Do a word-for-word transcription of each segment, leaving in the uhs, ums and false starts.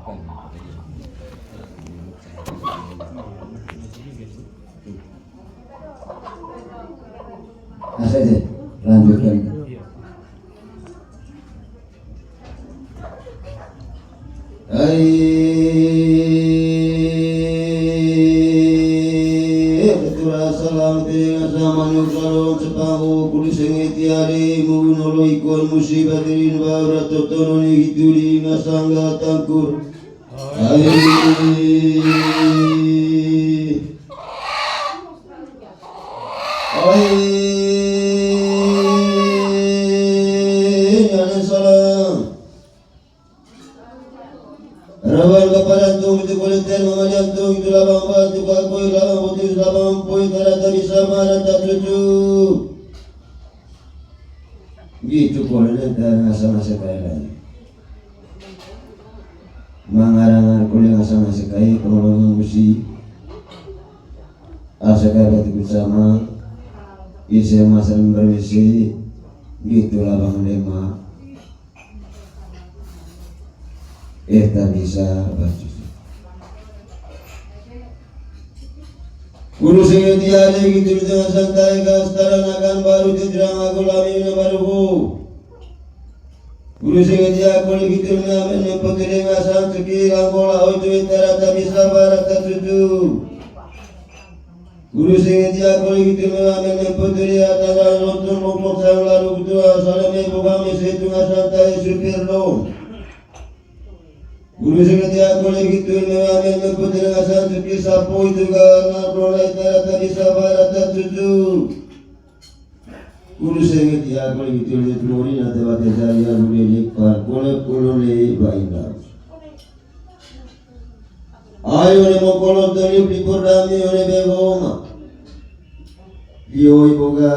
Asik sih, lanjutkan. Ai, ketura salam tengah sama nyukaro cepang ukuri sengeti hari mugun olo ikon musibah tirin baura totono ni gituri ngasangga tangkur. Ai. Ai. Nyana salam. Rawan kaparantung itu kulit dan mamaliantung itu labang batu kakui labang putus labang pui karata bisa marata cucu. Gitu kulit dan asa-asa kaya lagi. Mangarangan kulit asa-asa kaya kalau musi asa kaya batu bersama isi masa bermisi gitu labang lema. Eh, tak bisa baca. Guru sing dia ada gitu di tengah santai gas taran akan baru jejerang aku lami na baru bu. Guru sing dia aku lagi gitu na men yang putri ngasan seki langkola oi tu intara tak bisa barat tak tutu. Guru sing dia kuli gitu melamen yang putri adalah nonton mokok sang lalu ketua salam ibu kami sehitung asal tadi supir dong. Guru sing dia kuli gitu melamen yang putri asal suki sapu itu gak anak mulai tara tadi sabar atas cucu. Guru sing dia kuli gitu lihat muri nanti baca saya guru ini par kule kulu li baindah. Ayo ne mo kolon toliu di pordami one bego oma. Iyo iboga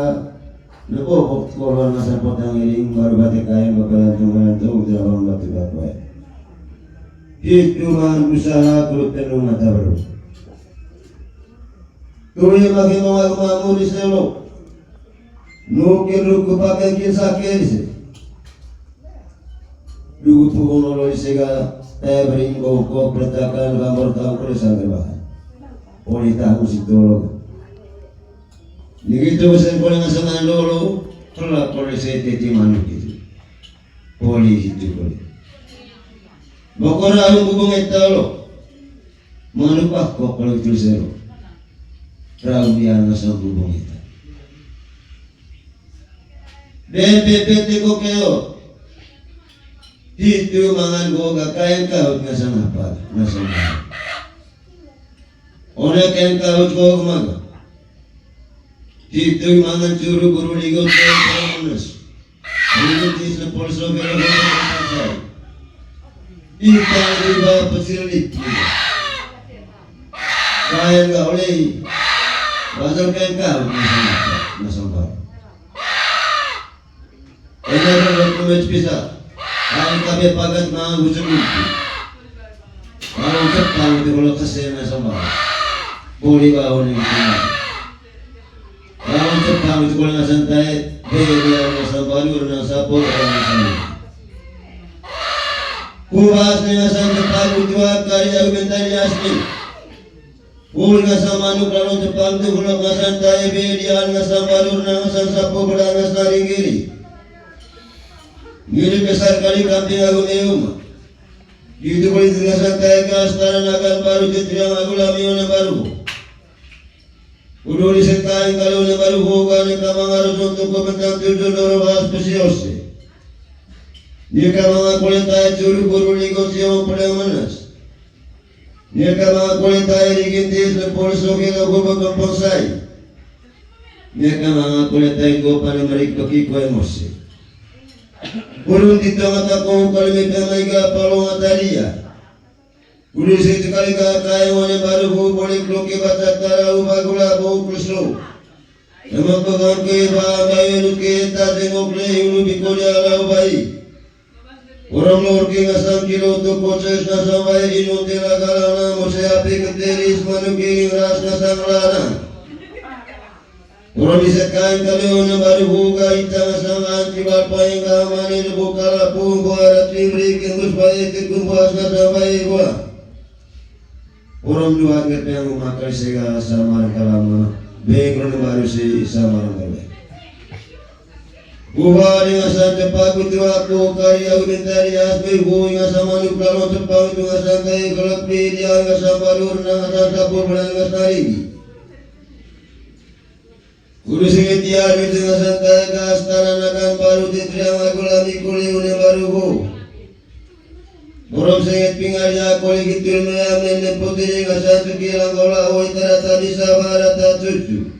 ne bobok kolon masa potang iring baru bate kain bapalantung balantung udah bang batu bakoe. Itu mah usaha kulit tenung mata baru. Tuli maki mo aku mamuri selo. Nukin ruku pakai kin sakit sih. Dugu puhun olo ise ga tebring ko ko peletakan gambar tau kore sanggar bahan. Poli tahu si tolo. Nigi tu sen kore ngasangan dolo. Kelak kore se teti manuk itu. Poli itu kore. Bokor alu bubung eta lo. Manuk ah kok kalau itu sero. Rau dia ngasang bubung eta. Bebebete kokeo. Hitu mangan go kakain kahut ngasang apa? Ngasang apa? One kain kahut go maga. Hitu mangan curu buru ligo teo panas. Ligo tis na polso belo belo pasai. Ita riba pesil lipu. Kain ga oleh. Bazar kain kahut ngasang apa? Ngasang apa? Ena ro kume pisa. Ai kabe pagat ma husuk itu. Mau Jepang itu kalau kesena sama. Boleh bawa ni. Mau Jepang itu kalau ngasang tai, beli dia ngasang baru ngasang bor ngasang. Kuas ni ngasang Jepang itu kali aku mentari asli. Ul ngasang manuk lalu Jepang tu hulak ngasang tae be dian ngasang balur na ngasang sapo bela ngasang ringgiri. Ngiri besar kali kambing agung eum. Itu kulit ngasang tae ke astana nagan baru jetriang agung lami one baru. Udah di setain kalau one baru hoga ne kamang harus untuk pembentan tujuh doro bahas pesiose. Ni kamang aku letai curu buru ligo siang pedang menas. Nia kamang aku letai rigintis lepol soge lo gobo kempong sai. Nia kamang aku letai go pada merik peki kue mose. Burung tito ngata ko kali mepeng maiga palong atalia. Ulu siti kali ka kai wane baru bu boli kloke baca tara uba gula bau kuslo. Ema pegang ke ba bayu luke ta tengok le ulu bikoli ala ubai. Orang lor ke ngasang kilo tu koces ngasang bae inung tela galana mose api keteris manuk giring ras ngasang lana. Promise kain kali unem baru buka itang sang anti bal paing kamani lebu kala pung buara timbri kembus bae kekumpuas nasa bae buah. Orang dua ngerti yang umat kali sega sama kalama. Bengkron baru si sama baru. Buha dengan santepa kutu aku kari aku bintari asbe hu dengan sama nukla lo tepang dengan santai kelak dia dengan sama lur dengan santapu bulan dengan saringi. Kudu sengit dia gitu dengan santai gas tanah nakan baru titriang aku lami kuli une baru hu. Borom sengit pingaria kuli gitu me amen neputiri dengan santuki langgola oi tarata bisa barata cucu.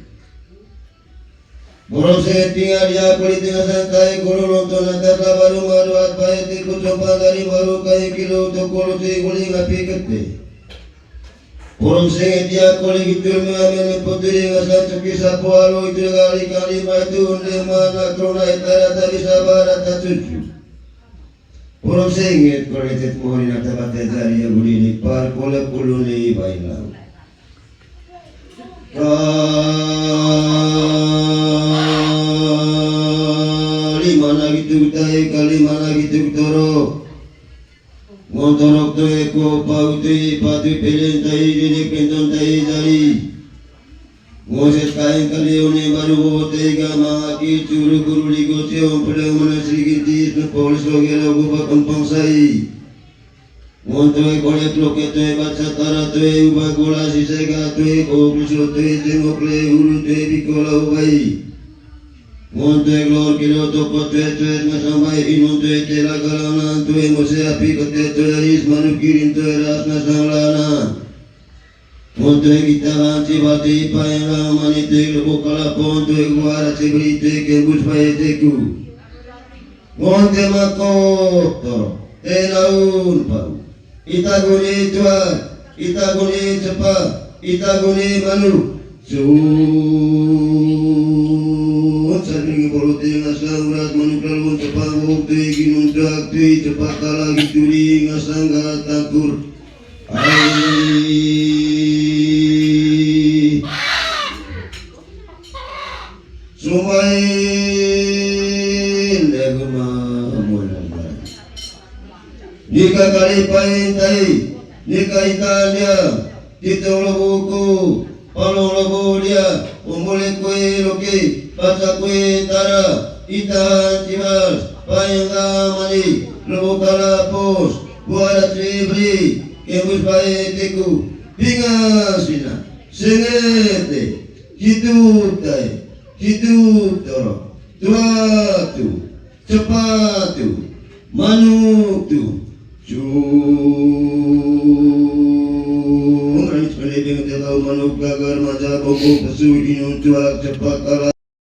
Borom sengit pingaria kuli dengan santai kulu lontong nakas labaru maruat bae tiku compa dari baru kai kilo tokolo si kuli ngapi kete. Borom sengit dia kuli gitu me amen neputiri dengan santuki sapu alo itu kali kali maitu unde mana krona itara tadi sabar ata cucu. Borom sengit kuli tet mori nata bate jari yang guli ni par kule kulu ni bailau. Kali mana gitu tai, kali mana gitu toro. Ngontorok toe ko pau tei patu pelen tai dede kenton tai jari. Ngoses kain kali une baru wo tei ga mangaki curu guru ligo tio peleng mana sigi tis ne polis lo gelo guba kempang sai. Ngontoe kolek loke toe baca tara toe uba gola sisega toe ko kuso toe tengok le uru toe bikola ubai. Ngontoe lor kilo toko toe toe ngasambai inun toe tela galangan toe mose api kete toe aris manuk kirin toe ras ngasang lana. Montoe kita hansi bati paengang mani tui lubuk kalapon tui guara sibri tui kembus pae teku. Monte mako toro tenaun pau. Ita guni tuak, ita guni cepa, ita guni manu. Sun sabing bolu tenga saurat manu kalun cepa buk tui ginun tuak tui cepa kala gituri ngasangga takur. Ai. Sumain daguma mulan. Nika kali pain tai, nika ikan dia, titong lobuku, palong lobu dia, umbule kue loki, pasa kue tara, itahan timas, pain kamani, lobu kalapos, buara sibri, kembus pae teku. Pingasina, sengete, hidup tai, hidup toro, tuatu, cepatu, manutu, cung, ranis pelebeng telau manuk gagar maja boko pesu inung tuak cepat kala.